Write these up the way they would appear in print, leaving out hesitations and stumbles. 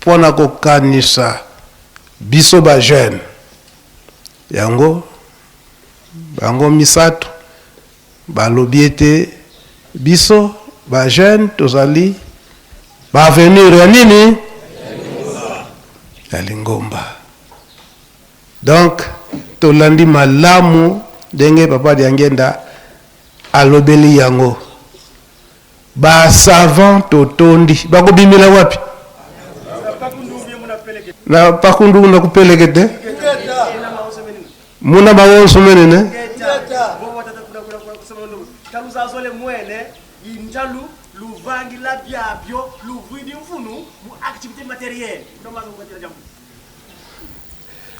mpo na kokanisa biso ba jeune yango bango misato balobi ete biso ba jeune tozali ba avenir ya nini ya lingomba. Donc tolandi malamu ndenge papa Diangienda alobeli yango. Ba savants totondi bakobimela wapi? Na pakundu na kupeleke te muna bawonso menene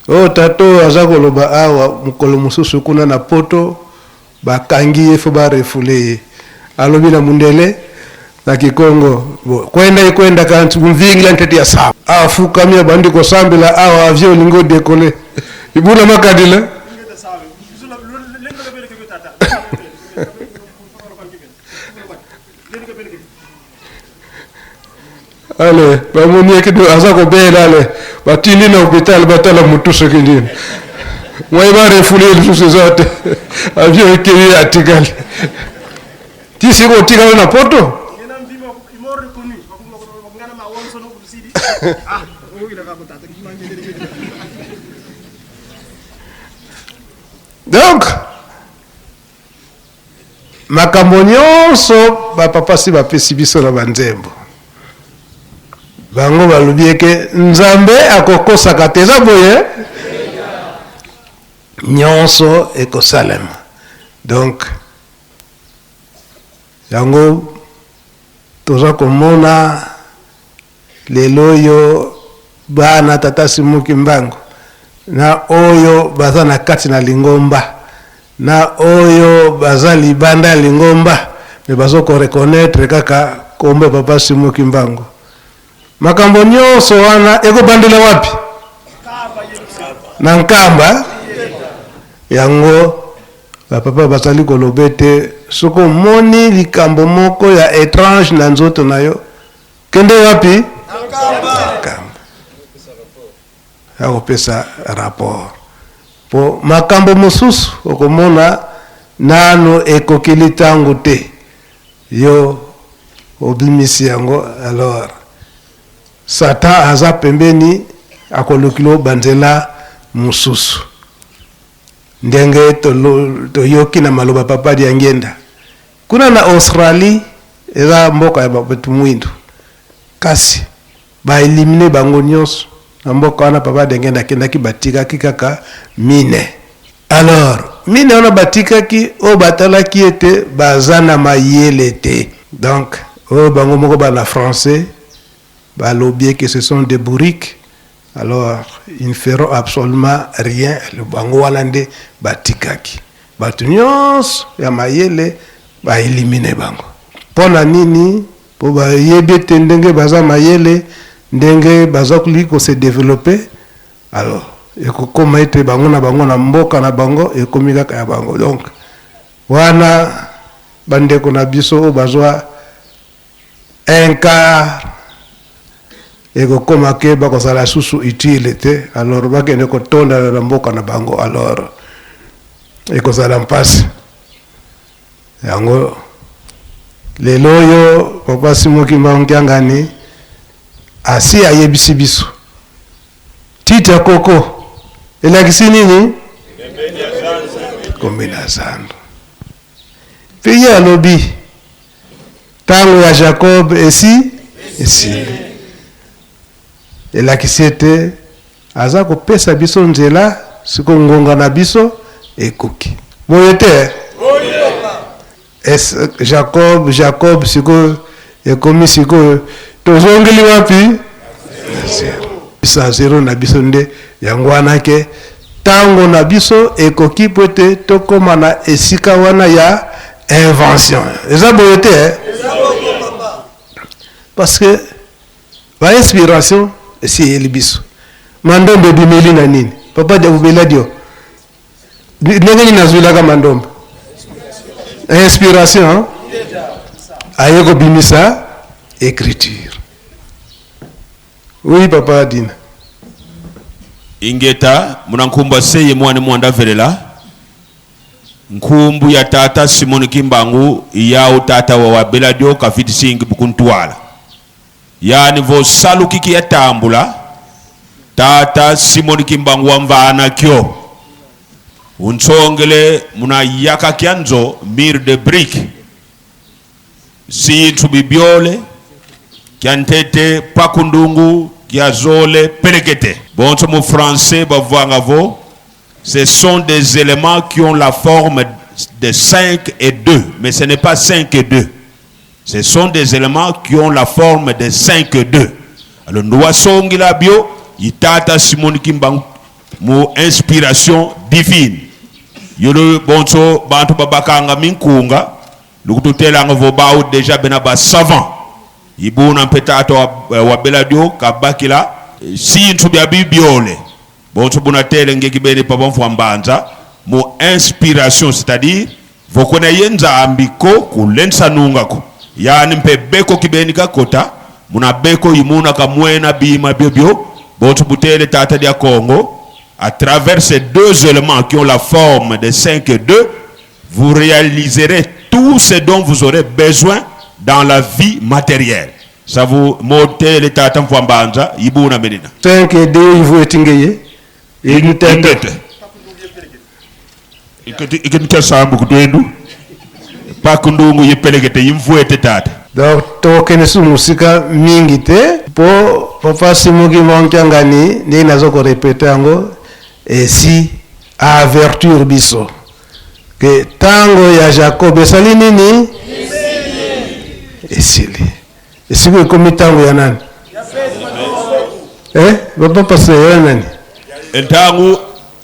Oyo tata oyo aza koloba awa mokolo mosusu kuna na poto bakangi ye faut ba refouler ye alobi na mundele na kikongo bo kwenda ikwenda kanti mvingila ntete ya samba afukami abandi kosambela awa avion olingi odekole ibuna makadila Ale bamoni ye kido aza kobela ale batindi na hopital batala mutu soki nini moye ba refoule ye lisusu eza te avion ekei ye atikali ti siko otikali na poto. Donc Makambo nyonso ba papa si bapesi biso na ba nzembo. Bango balobi eke Nzambe akokosaka te, eza boye? Nyonso ekosalema. Donc yango toza komona lelo oyo bana tata Simon Kimbangu na oyo baza na kati na lingomba na oyo baza libanda ya lingomba mais bazo ko reconnaitre kaka kombo ya papa Simon Kimbangu. Makambo nyonso wana ekobandela wapi? Na Nkamba. Yango ba papa bazali koloba ete soki omoni likambo moko ya etrange na nzoto na yo, Kende wapi? Nkamba. Ya kopesa rapport. Po makambo mosusu okomona nanu ekokeli tango te. Yo obimisi yango alors Satan aza pembeni akolukilo ba nzela mosusu. Ndenge toyoki na maloba papa Diangienda. Kuna na Australie eza mboka ya batu mwindu kasi ba elimine bango nionso na mboka wana papa Dengenda akendaki batikaki kaka mine alors mine wana batikaki oyo batalaki ete baza na mayele te donc oyo bango moko ba na français balobi que ce sont des bourriques alors ils ne feront absolument rien bango wana nde batikaki Batu nionso ya mayele ba eliminer bango. Pona nini? Po bayebi ete ndenge baza mayele, ndenge bazali ko se developper, alors ekokoma ete bango na bango na mboka na bango ekomi kaka ya bango. Donc wana ba ndeko na biso oyo bazwa un quart ekokoma ke bakozala susu utile te, alors bakende kotondana na mboka na bango, alors ekozala mpasi. Yango lelo oyo papa Simon Kimbangu Kiangani asi ayebisi biso titre ya koko elakisi nini? Kombe na zando. Mpe ye alobi, Ntango ya Jacob esi esili. Elakisi ete aza kopesa biso nzela siko ngonga na biso ekoki. Boye te? Es, Jacob, Jacob sikoyo ekomi sikoyo tozongeli wapi? Na zero. Sa zero na biso nde yango wana ke Tango na biso ekoki po ete tokoma na esika wana ya invention. Eza boye te eh? Parce que ba inspiration esi eyeli biso. Mandombe ebimeli na nini? Papa Beladio, ndenge nini azwilaka mandombe? Inspiration hein? Aye kobimisa écriture. Oui papa Dina. Ingeta muna nkumbu seye mwana mwanda velela nkumbu ya tata Simon Kimbangu yao tata wa wabeladio kafiti singi bukuntwala yani vo salukiki ya tambula tata Simon Kimbangu wa mvana kyo unsongele muna yaka kyanzo mur de brique sintu bibiole kyantete pakundungu kyazole pelekete bonso mu français bavwanga vo ce sont des éléments qui ont la forme de 5 et 2, mais ce n'est pas 5 et 2. Ce sont des éléments qui ont la forme de 5 et 2. Alors nous wasongila bio itata Simon Kimbangu mu inspiration divine. Yolo bonso bantu babakanga minkunga lukututelanga vo bao déjà bena ba savant. Ibuna mpetato wa beladio kabakila sintu bya bibiole. Bonso bunatele ngeki bene papa mfwa mbanza mu inspiration, c'est-à-dire vokona ye nzambi ko kulensa nungako yani mpe beko kibeni kakota muna beko imuna kamwena bima bio bio bonso butele tata dia Congo à travers ces deux éléments qui ont la forme de 5 et 2, vous réaliserez tout ce dont vous aurez besoin dans la vie matérielle. Ça vous monte le tata mfwa mbanza ibuna menina 5 et 2 il vous etingeye et nous tete ikete sambu kutwendu pakundungu yipelekete yimfuete tata. Donc tokene su musika mingi te po papa Simon Kimbangu Kiangani ndenge nazo ko répéter yango esi avertir biso ke tango ya Jacob esali nini? Esili. Esiko ekomi tango ya nani? Eh, papa pasteur ya nani? Ntangu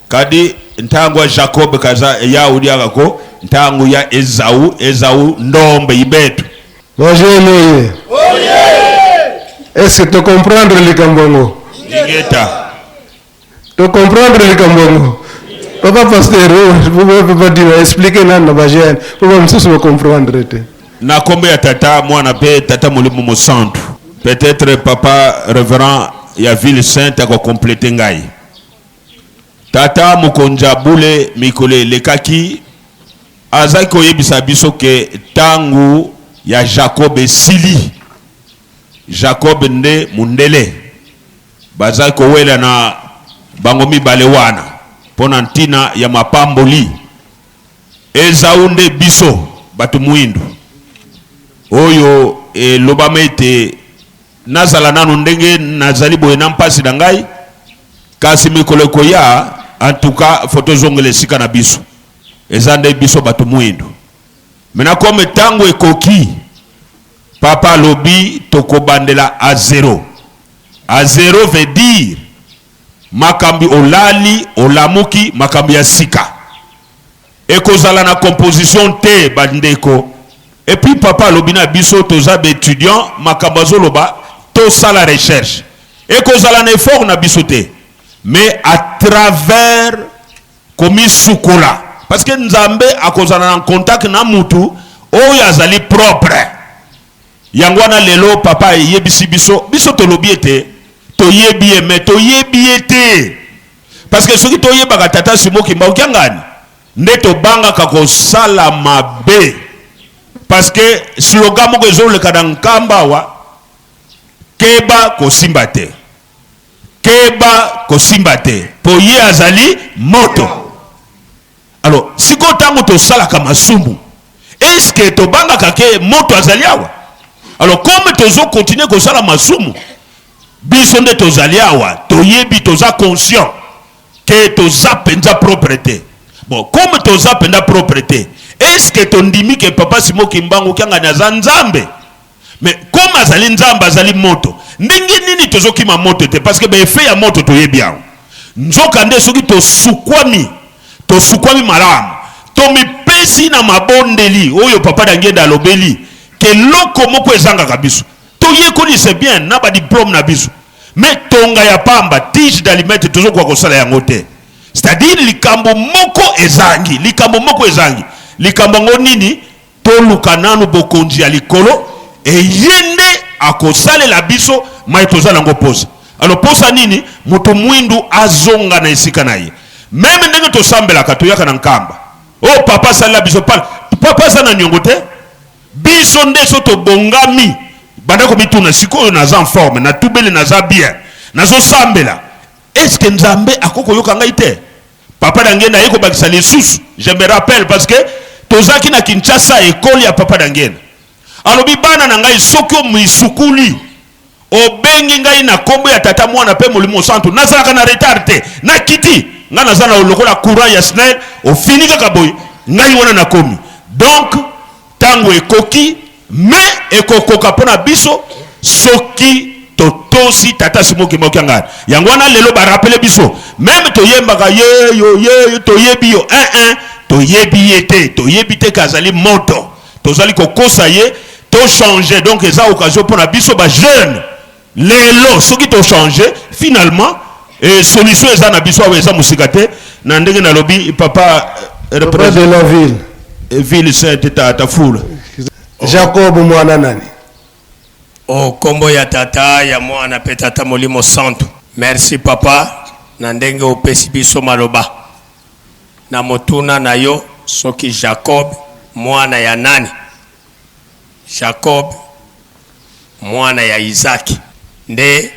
kadi ntangu ya Jacob kaza ya udiaka ko ntangu ya Ezau, Ezau ndombe ibetu. Bonjour Noé. Est-ce que tu comprends le Kambongo? Ingeta. Tu comprends le Kambongo? Papa pasteur, vous pouvez pas dire, expliquer nan na ba jeune, pour pas me comprendre te. Na kombe ya tata mwana pe tata molimo mosantu. Peut-être papa révérend ya ville sainte ako compléter ngai. Tata mokonzi bule mikolo elekaki azaki koyebisa biso ke tangu ya Jacob esili. Jacob nde mundele bazaki kowela na bango mibale wana mpona ntina ya mapamboli. Ezau nde biso bato mwindu oyo elobama ete nazala nanu ndenge nazali boye na mpasi na ngai, kasi mikolo ekoya en tout cas faut tozongela esika na biso. Eza nde biso bato mwindu. Maintenant comme tango ekoki, papa alobi tokobandela à zéro. À zéro veut dire makambi olali olamuki makambi ya sika. Ekozala na composition te bandeko. Et puis papa alobi na biso toza ba étudiant makambo azoloba tosala recherche. Ekozala na effort na biso te. Mais à travers komisukola, parce que Nzambe akozala na contact na mutu oyo azali propre. Yango wana lelo papa eyebisi biso, biso tolobi ete toyebi ye, mais toyebi ye te. Parce que soki toyebaka tata Simon Kimbangu Kiangani nde tobangaka kosala mabe. Parce que slogan moko ezoleka na nkamba awa, keba kosimba te. Keba kosimba te. Po ye azali moto. Alors, siko tango tosalaka masumu, est-ce que tobangaka ke moto azali awa? Alors, comme tozo continuer kosala masumu, biso nde tozali awa, toyebi, toza conscient ke toza penza propreté. Bon, comme toza penza propreté, est-ce que tondimi ke papa Simon Kimbangu Kiangani aza Nzambe? Mais comme azali Nzambe, azali moto, ndenge nini tozokima moto te? Parce que ba effet ya moto toyebi yango. Nzoka nde soki tosukwami, tosukwami malamu, tomipesi na mabondeli oyo papa Dangenda alobeli, ke loko moko ezangaka biso. Toyekoli c'est bien na ba diplôme na biso. Mais tonga ya pamba, tige d'allumette tozokoka kosala yango te. C'est-à-dire likambo moko ezangi, likambo moko ezangi. Likambo yango nini? Toluka nanu bokonzi ya likolo, eye nde akosalela biso mai toza nango posa. Alors posa nini? Moto mwindu azonga na esika na ye. Meme ndenge tosambelaka toyaka na Nkamba. Oh papa asalela biso pala. Papa aza na niongo te. Biso nde so tobongami banda komituna sikoyo naza en forme, natubeli naza bien, nazosambela. Est ce que Nzambe akoki koyoka ngai te? Papa Dangienda aye kobakisa lisusu, je me rappelle parce que tozalaki na Kinshasa ecole ya Papa Dangienda. Alobi bana na ngai soki omisukuli obengi ngai na kombo ya Tata Mwana pe Molimo Santu nazalaka na retard te nakiti ngai naza na lokola courant ya Snel ofini kaka boye ngai wana nakomi donc Tango ekoki, mais ekokoka mpo na biso soki totosi Tata Simon Kimbangu Kiangani. Yango wana lelo ba rappeler biso, meme toyembaka yeyo yeyo toyebi yo, un un toyebi ye te, toyebi te ke azali moto, tozali kokosa ye, to changer. Donc eza occasion mpo na biso ba jeunes lelo soki to changer finalement et solution eza na biso awa eza mosika te na ndenge nalobi papa euh, papa de la ville eh, ville sainte tata fula Jacob mwana nani o kombo ya tata ya mwana pe tata molimo santu merci papa na ndenge opesi biso maloba na motuna na yo soki Jacob mwana ya nani Jacob mwana ya Izaki. Nde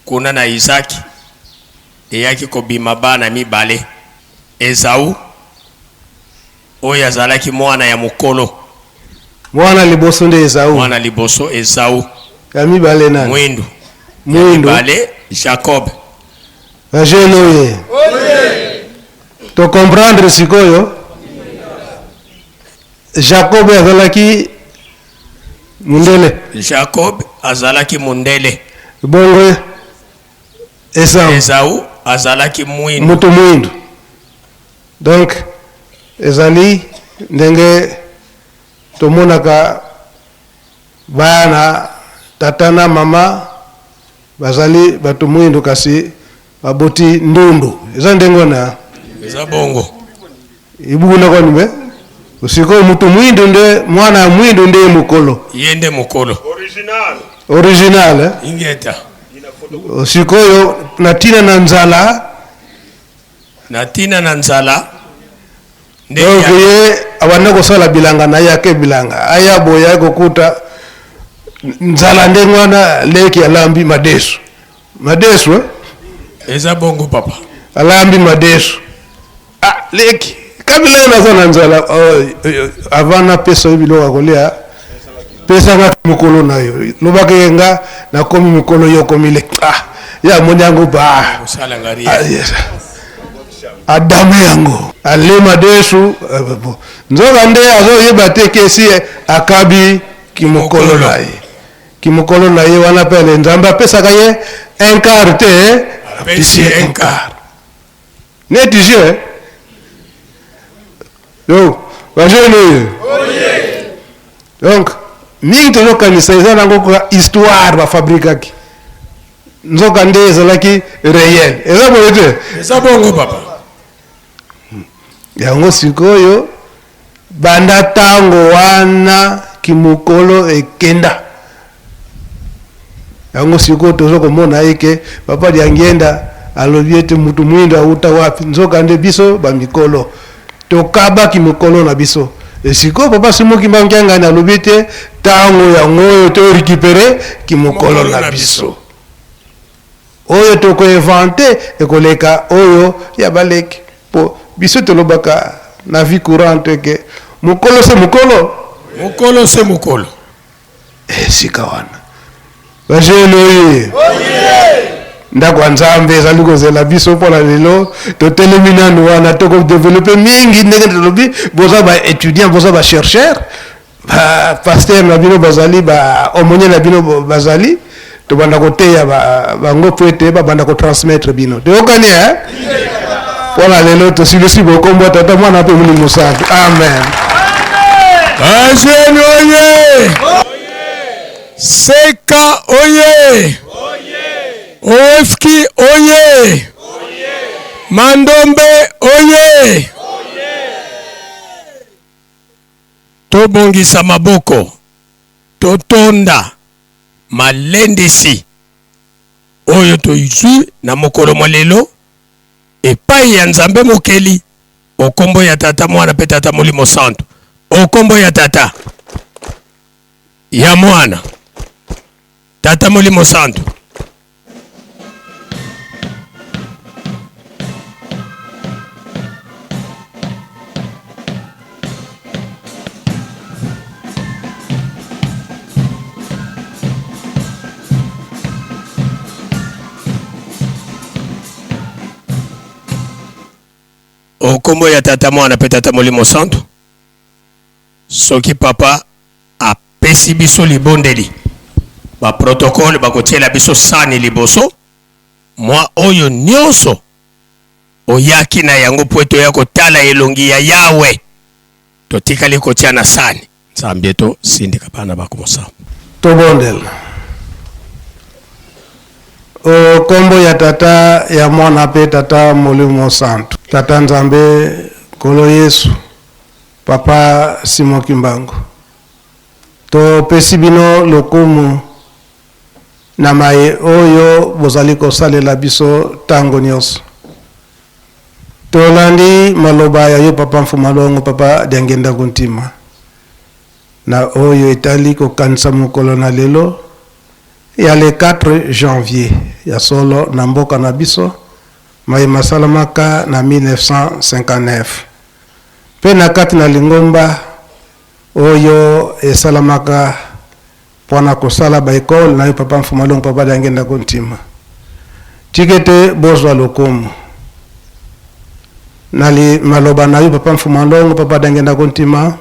kuna na Izaki eyaki kobima bana mibale, Ezau oyo azalaki mwana ya mokolo. Mwana liboso nde Ezau. Mwana liboso Ezau. Ya mibale nani? Mwindu. Mwindu. Ya mibale Jacob. Ba jeune oye. To comprendre sikoyo. Jacob azalaki mundele. Jacob azalaki mundele. Bongo Esau. Esau azalaki mwindu. Moto mwindu. Donc ezali ndenge tomonaka bana tata na mama bazali bato mwindu kasi baboti ndundu. Eza ndenge wana. Eza bongo. Ibuku na kwani be sikoyo mutu mwindu nde mwana ya mwindu nde mokolo. Ye nde mokolo. Original. Original eh? Ingeta. Sikoyo na tina na nzala. Na tina na nzala. Donc ye abanda kosala bilanga na ye ake bilanga aya boye aye kokuta nzala ndenge wana leki alambi madesu. Madesu eh? Eza bongo papa. Alambi madesu. Ah leki kabila ye naza na nzala oh, eh, avant napesa yo biloko ya kolia pesa nga mokolo na yo lobaka ye nga nakomi mokolo yo okomi leki ah ye amoni yango ba ah, yes. Adame yango ale madesu eh, nzoka nde azoyeba te kesi akabi kimokolo na ye Kimokolo na ye wana pe ale Nzambe apesaka ye un quart te, apesi ye un quart. Neti jeu. Donc, ba jeune oyo. Donc, mingi tozokanisa eza nango kaka histoire bafabrikaki. Nzoka nde ezalaki réel. Eza boye te? Eza bongo papa. Yango sikoyo banda tango wana kimokolo ekenda. Yango sikoyo tozo komona eke papa Diangienda alobi ete mutu muindo awuta wapi, nzoka nde biso ba mikolo tokaba kimokolo na biso. E sikoyo papa Simon Kimbangu Kiangani alobi ete tango yango oyo to recuperer kimokolo na biso. Oyo toko inventer ekoleka oyo ya baleki po biso tolobaka na vie courante que mokolo se mokolo. Mokolo se mokolo. Esika wana ba jeune oye ndako ya Nzambe ezali kozela biso mpo na lelo. Totelemi nanu wana, toko developper mingi ndenge tolobi, boza ba etudiants, boza ba chercheurs, ba pasteur na bino bazali, ba aumônier na bino bazali, tobanda koteya bango mpo ete babanda kotransmettre bino. Toyokani eh? Mpo na lelo tosilisi bokombo Tata, Mwana mpe Molimo Santu. Amen. Bajeni oye! Seka oye! Oefki oye! Mandombe oye! Tobongisa maboko, totonda malendisi. Oyo tozwi na mokolo mwa lelo epai ya Nzambe Mokeli, o kombo ya Tata, Mwana mpe Tata Molimo Santu, o kombo ya Tata, ya Mwana, Tata Molimo Santu. O kombo ya Tata, Mwana mpe Tata Molimo Santu. Soki Papa apesi biso libondeli, ba protocole bakotiela biso sani liboso, mwa oyo nionso oyaki na yango mpo ete oya kotala elongi ya Yawe, totikali kotia na sani. Nzambe to sindika bana bako mosambo. Tobondela. O kombo ya Tata, ya Mwana pe Tata Molimo Mosantu. Tata Nzambe, Nkolo Yesu, Papa Simon Kimbangu, topesi bino lokumu na maye oyo bozali kosalela biso tango nionso. Tolandi maloba ya yo Papa Mfuma Longo, Papa Diangienda Kuntima, na oyo etali kokanisa mokolo na lelo ya le 4 janvier. Ya solo na mboka na biso maye masalamaka na 1959 mpe na kati na lingomba oyo esalamaka Pona kosala ba ecole nayo papa Mfuma Longo papa Diangienda Kuntima. Tika ete bozwa lokumu na li maloba nayo papa Mfuma Longo papa Diangienda Kuntima.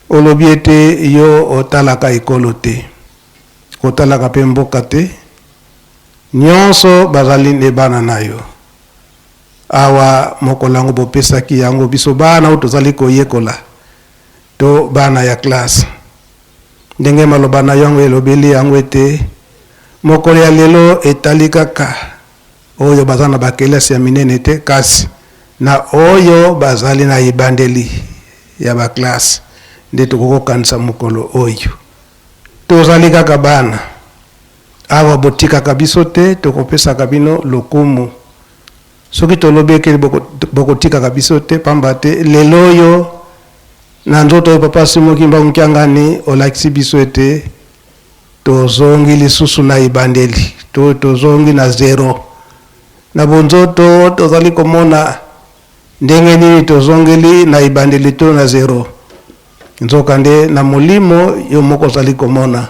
Olobi ete yo otalaka ekolo te, otalaka pe mboka te, nionso bazali nde bana nayo. Awa mokolo yango bopesaki yango biso bana oyo tozali koyekola to bana ya classe. Ndenge maloba na yango elobeli yango ete mokolo ya lelo etali kaka oyo baza na bakelasi ya minene te, kasi na oyo bazali na ebandeli ya baklase nde tokoki kokanisa mokolo oyo. Tozali kaka bana. Awa botikaka biso te, tokopesaka bino lokumu. Soki tolobi eke bokotikaka biso te, pamba te lelo oyo na nzoto oyo Papa Simon Kimbangu Kiangani olakisi biso ete tozongi lisusu na ebandeli, to tozongi na zero. Na bonzoto tozali komona ndenge nini tozongeli na ebandeli to na zero. Nzokande na molimo yo moko ozali komona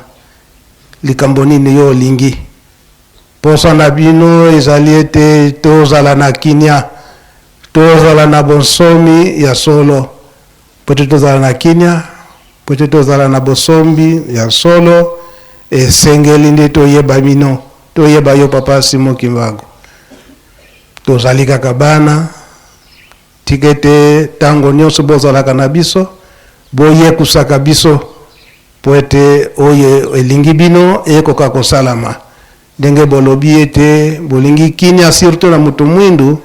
likambo nini yo olingi. Posa na bino ezali ete tozala na kimia, tozala na bonsomi ya solo. Mpo ete tozala na kimia, mpo ete tozala na bosombi ya solo, esengeli nde toyeba bino, toyeba yo Papa Simon Kimbangu. Tozali kaka bana, tika ete tango nionso bozalaka na biso, boyekusaka biso Mpo ete oyo elingi bino ekoka kosalama. Ndenge bolobi ete bolingi kimia surtout na mutu mwindu,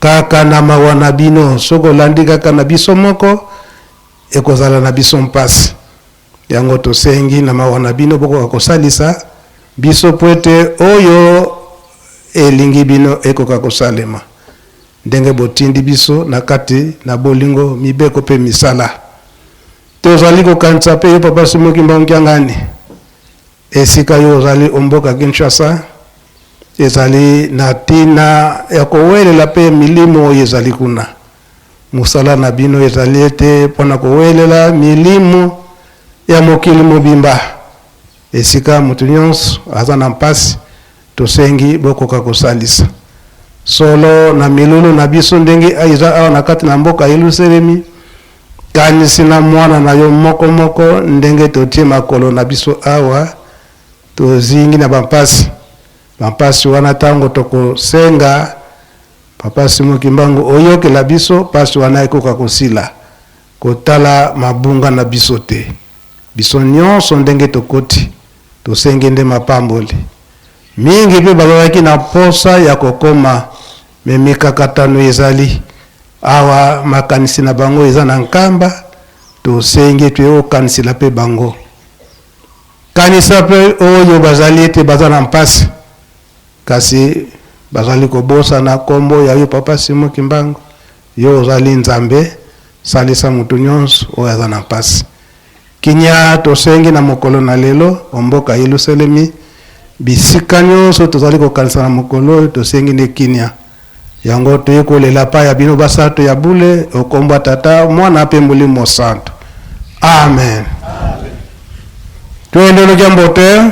kaka na mawa na bino. Soki olandi kaka na biso moko, ekozala na biso mpasi. Yango tosengi na mawa na bino bokoka kosalisa biso mpo ete oyo elingi bino ekoka kosalema. Ndenge botindi biso na kati na bolingo, mibeko mpe misala. Tozali kokanisa pe yo papa Simon Kimbangu Kiangani esika yo ozali o mboka Kinshasa ezali na tina ya kowelela pe milimo oyo ezali kuna. Mosala na bino ezali ete pona kowelela milimo ya mokili mobimba esika moto nyonso aza na mpasi, tosengi bokoka kosalisa solo na milulu na biso ndenge eza awa na kati na mboka Yelusalemi. Kanisi na mwana na yo moko moko ndenge totie makolo na biso awa, tozingi na bampasi. Bampasi wana tango tokosenga Papa Simon Kimbangu oyokela biso, pasi wana ekoka kosila. Kotala mabunga na biso te. Biso nionso ndenge tokoti, tosengi nde mapamboli. Mingi pe bazalaki na posa ya kokoma mais mikakatano ezali. Awa makanisi na bango eza na Nkamba, tosengi ete okanisela pe bango. Kanisa pe oyo bazali ete baza na mpasi. Kasi bazali kobosana kombo ya yo Papa Simon Kimbangu. Yo ozali Nzambe, salisa moto nyonso oyo aza na mpasi. Kinya tosengi na mokolo na lelo o mboka Yelusalemi, bisika nyonso tozali kokanisa na mokolo oyo tosengi nde kinya. Yango toye kolela pa ya bino basato ya bule o kombo ya Tata, Mwana pe Molimo Santo. Amen. Toyendolokia mbote.